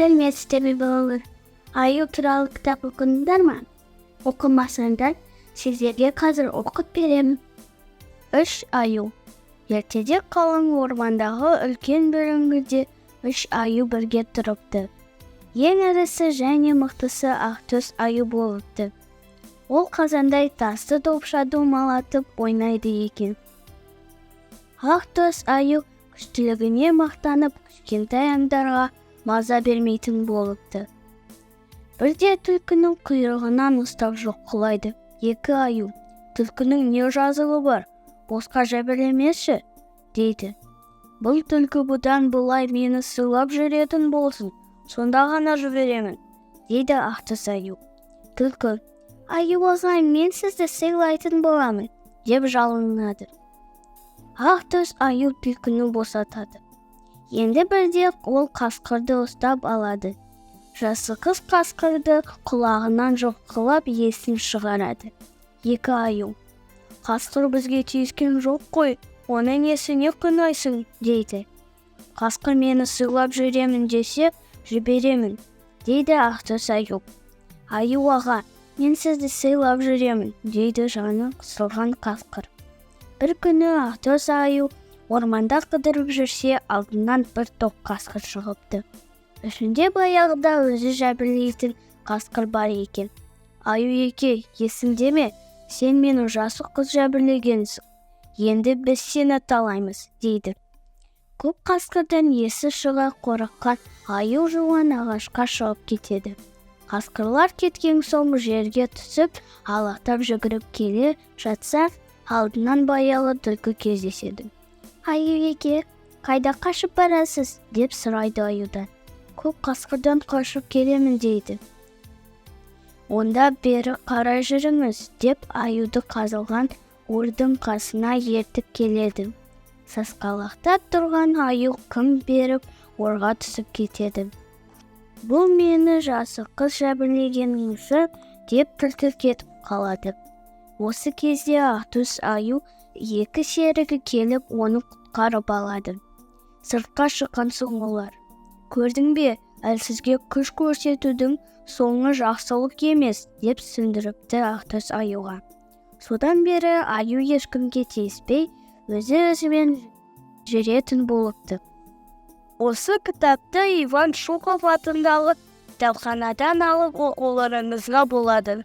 Сәлеметсіздер ме, балалар? Аю туралы кітап оқыдыңдар ма? Оқымасаңдар, сіздерге қазір оқып беремін. Үш аю. Ертеде қалың ормандағы үлкен бір үңгірде үш аю бірге тұрыпты. Ең ірісі және мықтысы Ақтөс аю болыпты. Ол қазандай тасты допша домалатып ойнайды екен. Ақтөс аю күштілігіне мақтанып, кішкентай аңдарға маза бермейтін болыпты. Бірде түлкінің құйрығынан ұстап жұлқылайды. Екі аю: «Түлкінің не жазығы бар, босқа жәбірлемеші», – дейді. «Бұл түлкі бұдан былай мені сыйлап жүретін болсын, сонда ғана жіберемін», – дейді Ақтөс аю. Түлкі: «Аю ағай, мен сізді сыйлайтын боламын», – деп жалынады. Ақтөс аю түлкіні босатады. Енді бірде ол қасқырды ұстап алады. Жасы қыз қасқырды құлағынан жұлқылап есін шығарады. Екі аю: «Қасқыр бізге тиіскен жоқ қой, оны несіне қинайсың?» – дейді. «Қасқыр мені сыйлап жүремін десе, жіберемін», – дейді Ақтөс аю. «Аю аға, мен сізді сыйлап жүремін», – дейді жаны қысылған қасқыр. Бір күні Ақтөс аю орманда қыдырып жүрсе, алдынан бір топ қасқыр шығыпты. Ішінде баяғыда өзі жәбірлейтін қасқыр бар екен. «Аю еке, есіңде ме, сен мені жасы қыз жәбірлегенсің? Енді біз сені талаймыз», – дейді. Көп қасқырдан есі шыға қорыққан аю жуан ағашқа шығып кетеді. Қасқырлар кеткен соң жерге түсіп, алақтап жүгіріп келе жатса, алдынан баяғы түлкі кездеседі. «Аю еке, қайда қашып барасыз?» – деп сұрайды аюдан. «Көк қасқырдан қашып келемін», – дейді. «Онда бері қарай жүріңіз», – деп аюды қазылған ордың қасына ертіп келеді. Сасқалақтап тұрған аю қым беріп, орға түсіп кетеді. «Бұл мені жасы қыз жәбірлегеніңізі», – деп түлкі кетіп қалады. Осы кезде Ақтөс аю екі серігі келіп, оны құтқарып алады. Сыртқа шыққан соң олар: «Көрдің бе, әлсізге күш көрсетудің соңы жақсылық емес», – деп түсіндіріпті Ақтөс аюға. Содан бері аю ешкімге тиіспей, өзі өзімен жүретін болыпты. Осы кітапты Иван Шухов атындағы кітапханадан алып оқуларыңызға болады.